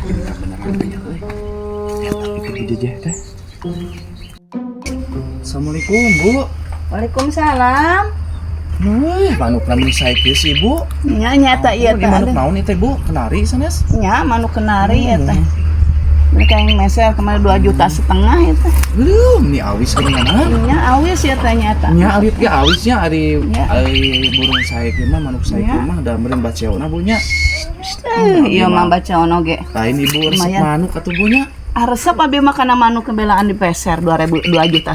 Pintar beneran aya euy. Eta itu jejeh teh. Assalamualaikum, Bu. Waalaikumsalam. Wih, manuk namun saya sih, Bu. Nya nyata ieu Oh, teh. manuk naon ieu teh, Bu? Kenari sanes? Nya manuk kenari ya teh. Mereka yang meser kemarin 2,5 juta ya teh. Belum, nih awis geuningan. Nya awis ya teh nyata. Nya alit ge awisnya ari Nya. Ari burung sae mah, manuk sae Nya. Mah da meureun baceona, Bu, nya. Eh, ieu mah bacaona ge. Lain ibu resep Lumayan. manuk atuh, Bu, nya. Ah, resep abi mah kana manuk kebelaan di peser 2000 2,5 juta.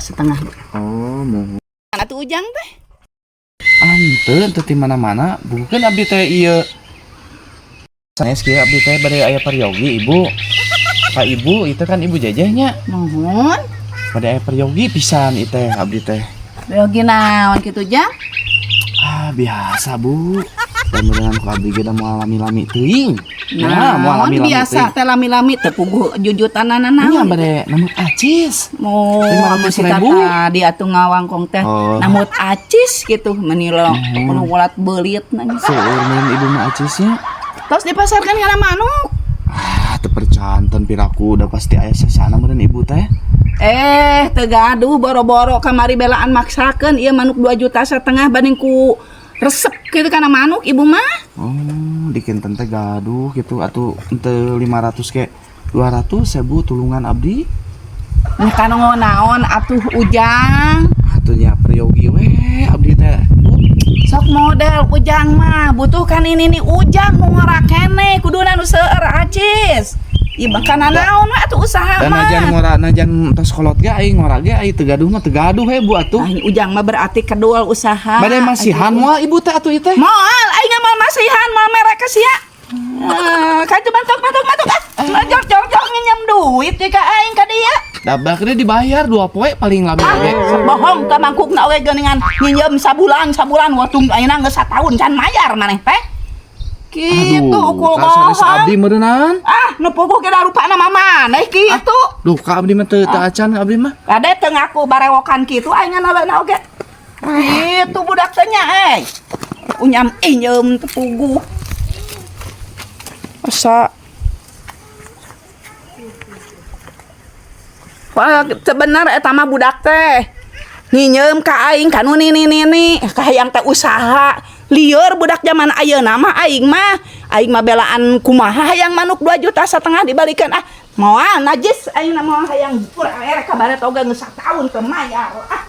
Oh, muhun. Atuh Ujang teh. Ah, henteu, henteu ti mana-mana. Bukan abdi teh ieu. Sanes kieu abdi teh bade aya peryogi, Ibu. Pak Ibu, itu kan Ibu jejehnya. Nuhun. Bade aya peryogi pisan ieu teh abdi teh. Beogi naon kitu, Jang? Ah, biasa, Bu. Dan mudahan ku abdi ge da moal lami-lami teuing. Nah, moal Naon lami-lami biasa teuing. Teh lami-lami teu puguh jujutanana Nya naon. Bade namut acis. Mau 500.000. tadi atuh ngawangkong teh Oh. namut acis gitu menilo nu ulat beulit nanya. Seueur meureun ibu mah acisnya. Terus dipasarkan kana manuk. Ah, teu percanten piraku udah pasti aya sesana meureun ibu teh. Eh, teu gaduh, boro-boro kamari belaan maksakeun ieu manuk 2,5 juta banding ku resep gitu kana manuk ibu mah. Oh, dikinten teh gaduh gitu atuh henteu 500 ke 200 sebu tulungan abdi. Nya kana naon atuh, Ujang? Atuh nya peryogi we abdi teh, Bu. Sok model Ujang mah butuh kan ini nih Ujang nu ngora keneh kuduna nu seueur acis. Ieu mah kana naon we atuh usaha Dan mah. Najan ngora najan tos kolot ge aing ngora ge aing teu gaduh mah teu gaduh he, Bu, atuh. Nah, Ujang mah berarti kedua usaha. Bade masihan moal ibu teh atuh ieu teh? Moal, aing moal masihan, moal mere ka sia. Eh, ka itu bantok bantok bantok ah. Jor jor jor nginjem duit ya ka aing ka dia. Dabak dia dibayar 2 poe paling lami Ah, oge. Bohong ka mangkukna oge geuningan nginjem sabulan sabulan waktu ayeuna geus sataun can mayar maneh teh. Kitu ukul Kasanes bohong. Abdi meureunan. Ah, nu puguh ge rupana mah maneh kitu. Duh, ka abdi mah teu teu acan abdi mah. Kade teu ngaku barewokan kitu aing ngan oge. Kitu budak teh nya eh. Unyam injem teu puguh. Asa Wah, sebenar eta mah budak teh. Nginjem ka aing kanu nini nini kahayang teh usaha. Lieur budak zaman ayeuna mah aing mah. Aing mah belaan kumaha hayang manuk 2,5 juta dibalikan ah. Moal najis aing mah moal hayang kurang erek kabaret oge geus sataun teu mayar. Ah.